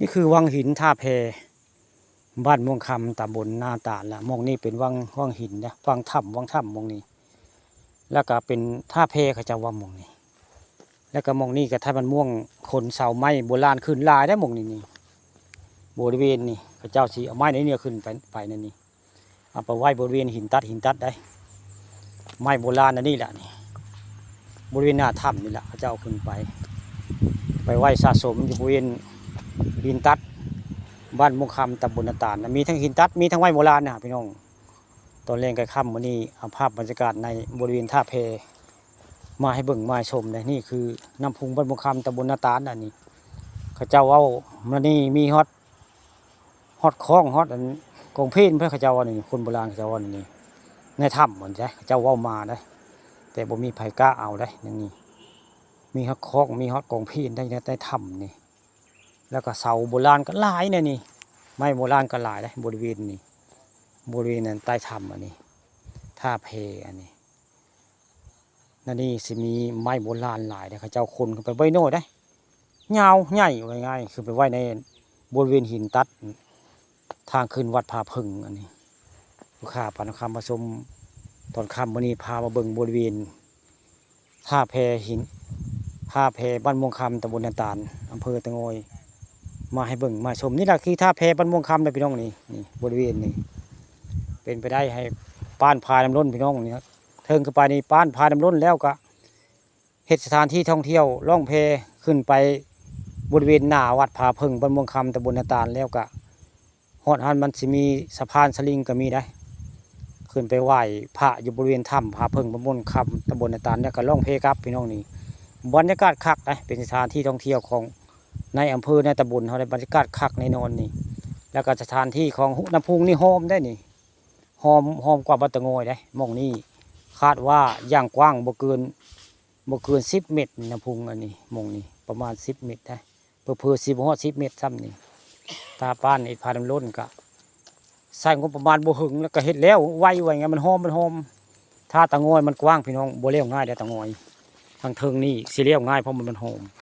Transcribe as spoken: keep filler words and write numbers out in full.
นี่คือวังหินท่าแพ บ้านม่วงคำ ตำบลนาตาดละ หม่องนี้เป็นวัง วังหินนะ วังถ้ำ วังถ้ำหม่องนี้ แล้วก็เป็นท่าแพ เขาเจ้าว่าหม่องนี้ แล้วก็หม่องนี้ก็ท่านมันม่วง ขนเสาไม้โบราณขึ้นหลายได้หม่องนี้นี่ บริเวณนี้เขาเจ้าสิเอาไม้ในเนี่ยขึ้นไป ไปนั่นนี่ เอาไปไว้บริเวณหินตัด หินตัดได้ ไม้โบราณอันนี้แหละนี่ บริเวณหน้าถ้ำนี่แหละเขาเจ้าเอาขึ้นไป ไปไว้สะสมอยู่บริเวณหินตัด บ้านม่วงคำ ตำบลนาตาดนะ มีทั้งหินตัด มีทั้งไม้โบราณนะพี่น้อง ตอนแลงใกล้ค่ำมื้อนี้เอาภาพบรรยากาศในบริเวณท่าแพ มาให้เบิ่งมาให้ชมนะ นี่คือน้ำพุงบ้านม่วงคำ ตำบลนาตาดนะนี่ เขาเจ้าเอามานี่มีฮอด ฮอดคอง ฮอดอันกองเพลนเพิ่น เขาเจ้าว่านี่ คนโบราณเขาเจ้าว่านี่ ในถ้ำเหมือนใช่ เขาเจ้าเว้ามาได้ แต่บ่มีไผกล้าเอาได้ นั่นนี่ มีฮอดคอง มีฮอดกองเพลนได้ใน ในถ้ำนี่ แล้วก็เสาโบราณก็หลายนะนี่ ไม้โบราณก็หลายเลย บริเวณนี้ บริเวณนั้นใต้ถ้ำอันนี้ ท่าแพอันนี้ นั่นนี่สิมีไม้โบราณหลายเลย เขาเจ้าคนขึ้นไปบ่อยโน่ได้ ยาวใหญ่ว่าง่าย คือไปไว้ในบริเวณหินตัด ทางขึ้นวัดผาเพิ่งอันนี้ ลูกค้าปานคำมาชม ตอนค่ำมื้อนี้พามาเบิ่งบริเวณ ท่าแพหิน ท่าแพบ้านม่วงคำ ตำบลนาตาด อำเภอตะโงย มาให้เบิ่งมาชม นี่แหละคือท่าแพบ้านม่วงคำนะพี่น้องนี่ นี่บริเวณนี้ เป็นไปได้ให้ป้านพาน้ำล้นพี่น้องนี่ครับ เทิงขึ้นไปนี่ป้านพาน้ำล้นแล้วก็ เฮ็ดสถานที่ท่องเที่ยวล่องแพขึ้นไปบริเวณหน้าวัดผาเพิ่ง บ้านม่วงคำ ตำบลนาตาด แล้วก็ฮอดหั้นมันสิมีสะพานสลิงก็มีได้ ขึ้นไปไหว้พระอยู่บริเวณถ้ำผาเพิ่ง บ้านม่วงคำ ตำบลนาตาด แล้วก็ล่องแพกลับพี่น้องนี่ บรรยากาศคักนะ เป็นสถานที่ท่องเที่ยวของในอำเภอในตำบลเฮาได้ บรรยากาศคักแน่นอนนี่ แล้วก็สถานที่ของน้ำพุงนี่หอมได้นี่ หอม หอมกว่าบ้านตะโงยได้ หม่องนี้คาดว่าอย่างกว้างบ่เกิน บ่เกินสิบเมตรนี่นะพุงอันนี้ หม่องนี้ประมาณสิบเมตรได้ เผลอๆสิบ่ฮอดสิบเมตรซ้ำนี่ ตาป้านเฮ็ดพาน้ำล้นก็ใช้งบประมาณบ่เหิงแล้วก็เฮ็ดแล้วไวไวไง มันหอม มันหอม ถ้าตะโงยมันกว้างพี่น้อง บ่แล้วง่ายเด้อตะโงย ทางเทิงนี่สิแล้วง่ายเพราะมัน มันหอม